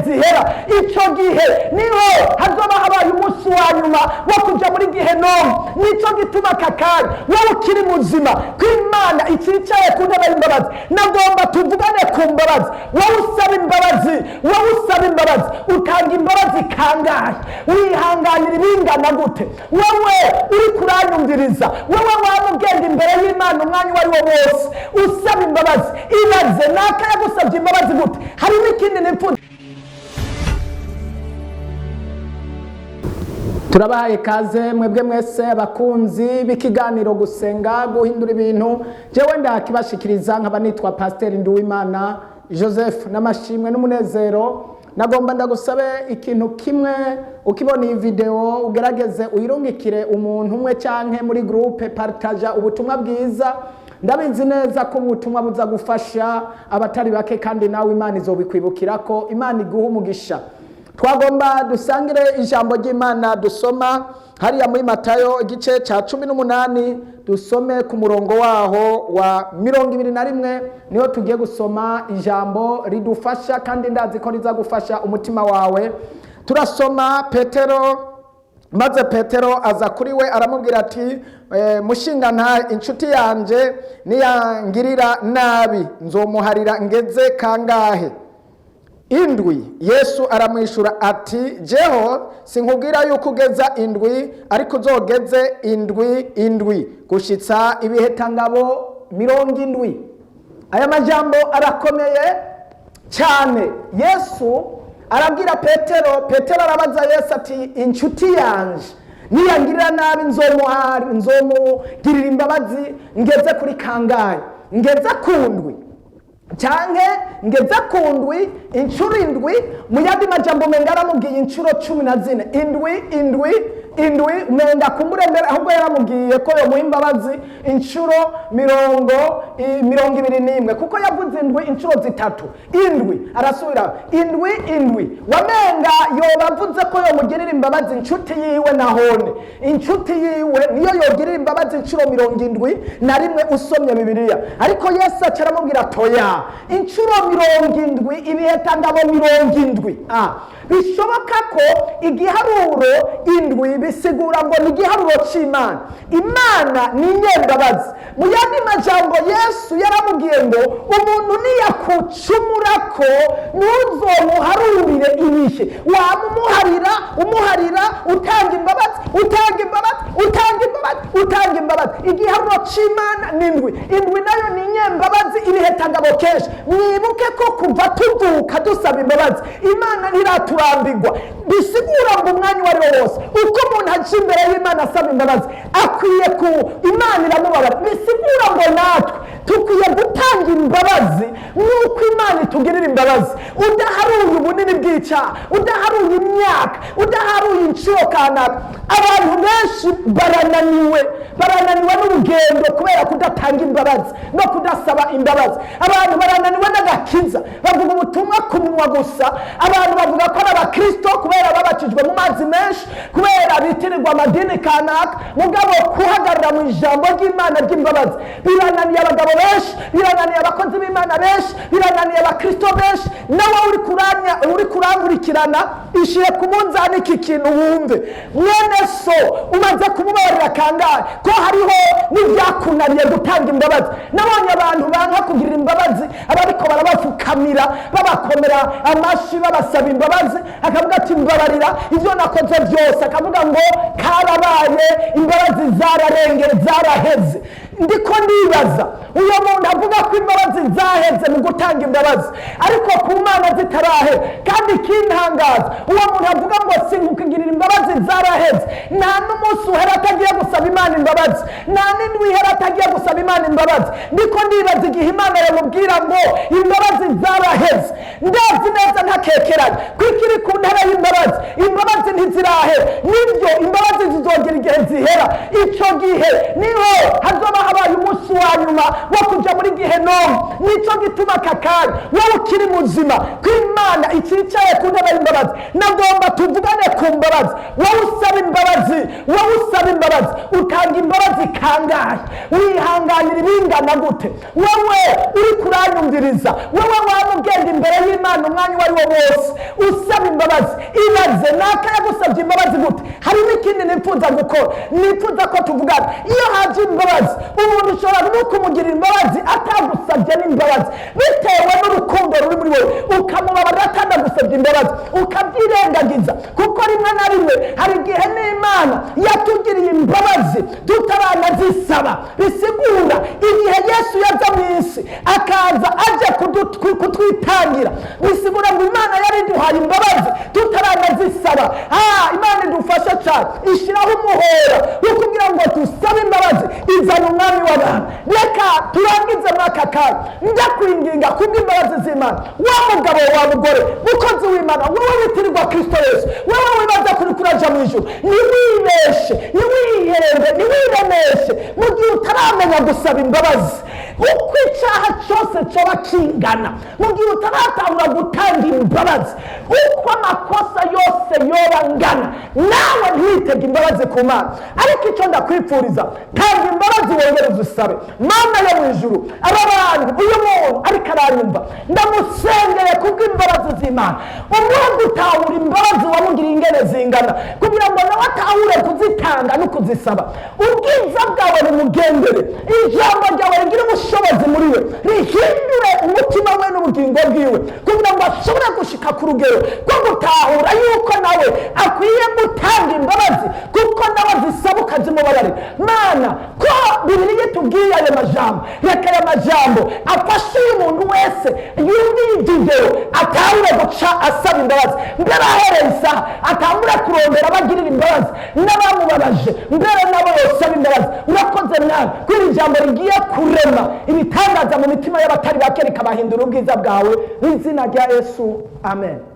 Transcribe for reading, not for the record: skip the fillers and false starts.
Zihera icyo gihe niho hazoba habaye umunsi wa nyuma wo kujya muri gihenomu. Nicyo gituma aka kanya wowe ukiri muzima, ko Imana icyicaye ku ntebe y'imbabazi, nagomba tuvugane ku mbabazi. Wowe usaba imbabazi, wowe usaba imbabazi, utanga imbabazi kangahe? Wihanganira ibingana gute? Wowe uri kuranyumviriza, wowe waba ugenda imbere y'Imana umwanya uwo ari wo wose usaba imbabazi, ibaze naka yagusabye imbabazi gute? Hari n'ikindi nipfuza. Turabahaye kaze mwebwe mwese abakunzi b'ikiganiro Gusenga Guhindura Ibintu. Jewe ndakibashikiriza nkaba nitwa Pasiteri Nduwimana Joseph. N'amashimwe n'umunezero, nagomba ndagusabe ikintu kimwe: ukibona iyi video, ugerageze uyirungikire umuntu umwe canke muri groupe, partaja ubutumwa bwiza. Ndabizi neza ko ubutumwa buza gufasha abatari bake, kandi nawe Imana izobikwibukira ko Imana iguha umugisha. Twagomba dusangire ijambo ry'Imana dusoma hariya muri Matayo igice cya 18, dusome ku murongo waho wa 21. Niho tugiye gusoma ijambo ridufasha, kandi ndazi ko riza gufasha umutima wawe. Turasoma Petero: maze Petero aza kuri we, aramubwira ati: "Mushinga, inshuti yanjye niyangirira nabi, nzomuharira ngeze kangahe? Indwi?" Yesu aramwishyura ati: "Jeho sinkubwira yuko ugeza indwi, ariko uzogeze indwi indwi, gushyitsa ibihetangabo 70." Aya majambo arakomeye cyane. Yesu arabwira Petero, Petero arabaza Yesu ati: "Inshuti yanjye niyangirira nabi, nzomugirira imbabazi ngeze kuri kangahe? Ngeze ku ndwi canke ngeze ku ndwi inshuro indwi?" Mu yandi majambo, umenga aramubwiye inshuro 14, indwi, indwi, indwi. Umenga kumbure mbere ahubwo yaramubwiye ko yomuha imbabazi inshuro 21, kuko yavuze indwi inshuro zitatu, indwi, arasubira indwi, indwi. Wamenga yoba avuze ko yomugirira imbabazi inshuti yiwe, nahone inshuti yiwe niyo yogirira imbabazi inshuro 71 usomye Bibiliya. Ariko Yesu aca aramubwira: "Toya, inshuro 70, ibihetangabo 70." Bishoboka ko igiharuro indwi bisigura ngo ni igiharuro cy'Imana. Imana ni inyembabazi. Mu yandi majambo, Yesu yaramubwiye ngo umuntu niyakucumura ko, ntuzomuharurire ibihe, waba umuharira, umuharira, utanga imbabazi, utanga imbabazi, utanga imbabazi, utanga imbabazi. Igiharuro cy'Imana ni indwi. Indwi nayo ni inyembabazi, ibihetangabo kenshi. Mwibuke ko kuva tuvuka dusaba imbabazi, Imana ntiraturambirwa. Bisigura ngo umwanya uwo ari wo wose uko umuntu aca imbere y'Imana asaba imbabazi, akwiye ku Imana iramubabara. Bisigura ngo natwe tukwiye gutanga imbabazi nk'uko Imana itugirira imbabazi, udaharuye ubunini bw'icyaha, udaharuye imyaka, udaharuye inshuro kanaka. Abantu benshi barananiwe, barananiwe n'urugendo kubera kudatanga imbabazi no kudasaba imbabazi. Abantu barananiwe n'agakiza, bavuga ubutumwa ku munwa gusa. Abantu bavuga ko ari abakristo kubera babatijwe mu mazi menshi, kubera bitirirwa amadini kanaka, mugabo guhagarara mu ijambo ry'Imana ry'imbabazi birananiye abagabo benshi, birananiye abakozi b'Imana benshi, birananiye abakristo benshi. Nawe uri kurankurikirana, ishyire ku munzani iki kintu wumve: mwene so umaze kumubabarira kangahe, ko hariho n'ibyakunaniye gutanga imbabazi? Nabonye abantu banka kugirira imbabazi abariko barabafukamira, babakomera amashi, babasaba imbabazi, akavuga ati: "Mbabarira ibyo nakoze byose." Akavuga ngo karabaye, imbabazi zararengeye, zaraheze. Ndiko ndibaza, uwo muntu avuga ko imbabazi zaheze mu gutanga imbabazi, ariko ku Mana zitarahe. Kandi ikintangaza, uwo muntu avuga ngo sinkukigirira imbabazi, zaraheze, nta n'umunsi uhera atagiye gusaba Imana imbabazi, nta n'indwi ihera atagiye gusaba Imana imbabazi. Ndiko ndibaza igihe Imana yamubwira ngo imbabazi zaraheze. Ndazi neza ntakekeranye ko ikiri ku ntebe y'imbabazi, imbabazi ntizirahe. Nibyo, imbabazi zizongera igihe zihera. Icyo gihe niho hazoba habaye umunsi. umunsi wa nyuma wo kuja muri gehenomu. Nico gituma aka kanya wowe ukiri muzima, ko Imana icicaye ku ntebe y'imbabazi, nagomba tuvugane ku mbabazi. Wowe usaba imbabazi, wowe usaba imbabazi, utanga imbabazi kangahe? Wihanganira ibingana gute? Wowe uri kuranyumviriza, wowe waba ugenda imbere y'Imana umwanya uwo ari wo wose usaba imbabazi, ibaze naka yagusabye imbabazi gute? Hari n'ikindi nifuza gukora, nifuza ko tuvugana. Iyo haje imbabazi, umuntu ushobora no kumugirira imbabazi atagusabye n'imbabazi, bitewe n'urukundo ruri muri wowe, ukamubabarira atanagusabye imbabazi, ukabyirengagiza. Kuko rimwe na rimwe hari igihe n'Imana yatugiriye imbabazi tutaranazisaba. Bisigura igihe Yesu yaza mu isi, akaza aje kutwitangira, bisigura ngo Imana yari iduhaye imbabazi tutaranazisaba. Imana idufasha cyane, ishyiraho umuhora wo kugira ngo dusabe imbabazi, izana umwami w'abantu. Reka turangize muri aka kanya, ndakwinginga kubw'imbabazi z'Imana, wa mugabo, wa mugore, mukozi w'Imana, wowe witirirwa Kristo Yesu, wowe wibaza kuri kuraja mu ijuru, ntiwibeshe, ntiwihembe, ntiwiremeshe mu gihe utaramenya gusaba imbabazi. Uko icyaha cyose cyaba kingana, mu gihe utaratangura gutanga imbabazi, uko amakosa yose yoba angana, nawe ntiwitege imbabazi ku Mana. Ariko icyo ndakwifuriza, tanga imbabazi, wongere uzisabe. Mana yo mu ijuru, aba bantu, uyu muntu ariko aranyumva, ndamusengeye kubw'imbabazi z'Imana, umuhe gutahura imbabazi wamugiriye ingene zingana, kugira ngo nawe atahure kuzitanga no kuzisaba. Ubwiza bwawe bumugendere, ijambo ryawe rigire ubushobozi muri we, rihindure umutima we n'ubugingo bwiwe, kugira ngo ashobore gushika ku rugero rwo gutahura yuko nawe akwiye gutanga imbabazi, kuko nawe azisaba ukazimubabarira. Mana, ko Bibiliya itubwiye ayo majambo, reka aya majambo afashe uyu muntu wese yumva iyi video, atangure guca asaba imbabazi. Mbere ahereye isaha atangure kurondera abagirira imbabazi n'abamubabaje, mbere nabo yosaba imbabazi. Urakoze Mwami ko iri jambo rigiye kurema ibitangaza mu mitima y'abatari bake, rikabahindura ubwiza bwawe, mu izina rya Yesu, amen.